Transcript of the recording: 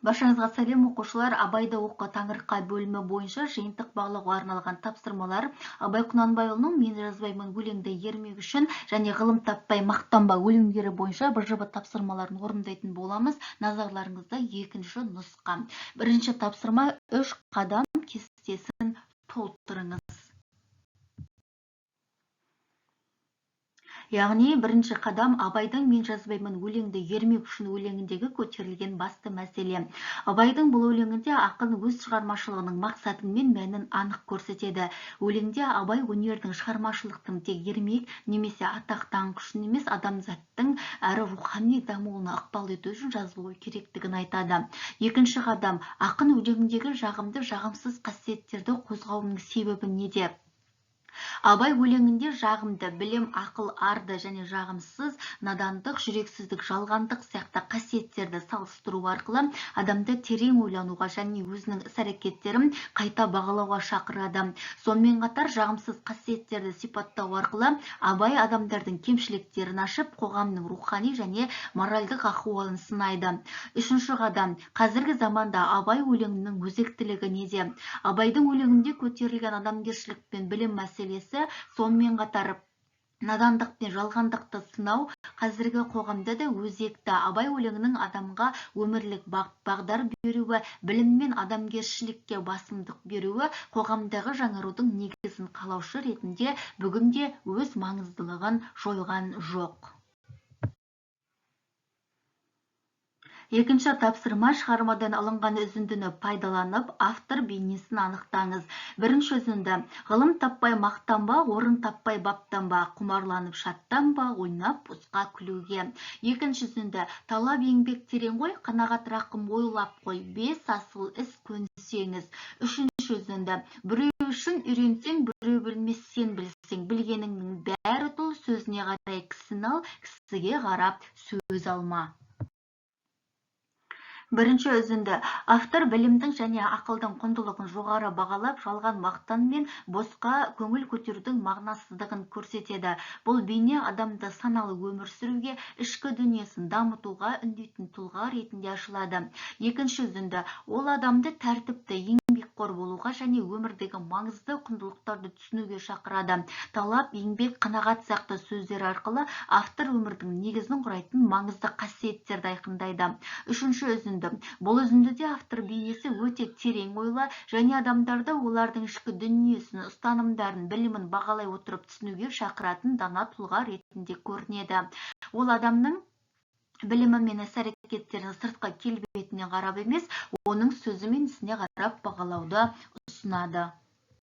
Баршаңызға сәлем, оқушылар! Абайды оқы, таңырқа бөлімі бойынша жиынтық бағалауға арналған тапсырмалар. Абай Құнанбайұлының «Мен жазбаймын өлеңді ермек үшін» және «Ғылым таппай мақтанба» өлеңдері бойынша БЖБ тапсырмаларын орындайтын боламыз. Назарларыңызда екінші нұсқа. Бірінші тапсырма: үш қадам кестесін толтырыңыз. Яғни бірінші қадам: Абайдың «Мен жазбаймын өлеңді ермек үшін» өлеңіндегі көтерілген басты мәселе. Абайдың бұл өлеңінде ақын өз шығармашылығының мақсаты мен мәнін анық көрсетеді. Өлеңде Абай өнердің, шығармашылықтың тек ермек немесе атақ даңқ үшін емес, адамзаттың әрі рухани дамуына ықпал ету үшін жазылуы керектігін айтады. Екінші қадам: ақын өлеңіндегі жағымды, жағымсыз қасиеттерді қозғауының себебі неде? Абай өлеңінде жағымды білім, ақыл, арды және жағымсыз надандық, жүрексіздік, жалғандық сияқты қасиеттерді салыстыру арқылы адамды терең ойлануға және өзінің іс-әрекеттерін қайта бағалауға шақырады. Сонымен қатар жағымсыз қасиеттерді сипаттау арқылы Абай адамдардың кемшіліктерін ашып, қоғамның рухани және моральдық ахуалын сынайды. Үшінші қадам: қазіргі заманда Абай өлеңінің өзектілігі неде? Абайдың өлеңінде көтерілген адамгершілік пен білім мәселесі, сонымен қатар надандық пен жалғандықты сынау қазіргі қоғамда да өзекті. Абай өлеңінің адамға өмірлік бағдар беруі, білім мен адамгершілікке басымдық беруі қоғамдағы жаңарудың негізін қалаушы ретінде бүгінде өз маңыздылығын жойған жоқ. Екінші тапсырма: шығармадан алынған үзіндіні пайдаланып, автор бейнесін анықтаңыз. Бірінші үзінді: Ғылым таппай мақтанба, орын таппай баптанба, құмарланып шаттанба, ойнап босқа күлуге. Екінші үзінді: Талап еңбек терең ғой, қанағат рақым ойлап қой, бес асыл іс көнсеңіз. Үшінші үзінді: Біреу үшін үйренсең, біреу білмес сен білсең, білгеніңнің бәрі тұл, сөзіне қарай кісіні ал, кісіге қарап сөз алма. Бірінші үзінді: Автор білімдің және ақылдың құндылығын жоғары бағалап, жалған мақтан мен босқа көңіл көтерудің мағынасыздығын көрсетеді. Бұл бейне адамды саналы өмір сүруге, ішкі дүниесін дамытуға үндейтін тұлға ретінде ашылады. Екінші үзінді: Ол адамды тәртіпті, еңбекқор болуға және өмірдегі маңызды құндылықтарды түсінуге шақырады. Талап, еңбек, қанағат сияқты сөздер арқылы автор өмірдің негізін құрайтын маңызды қасиеттерді айқындайды. Үшінші үзінді: Бұл үзіндіде автор бейнесі өте терең ойлы және адамдарды олардың ішкі дүниесін, ұстанымдарын, білімін бағалай отырып түсінуге шақыратын дана тұлға ретінде көрінеді. Ол адамның білімі мен іс-әрекеттерін сыртқы келбетіне қарап емес, оның сөзі мен ісіне қарап бағалауды ұсынады.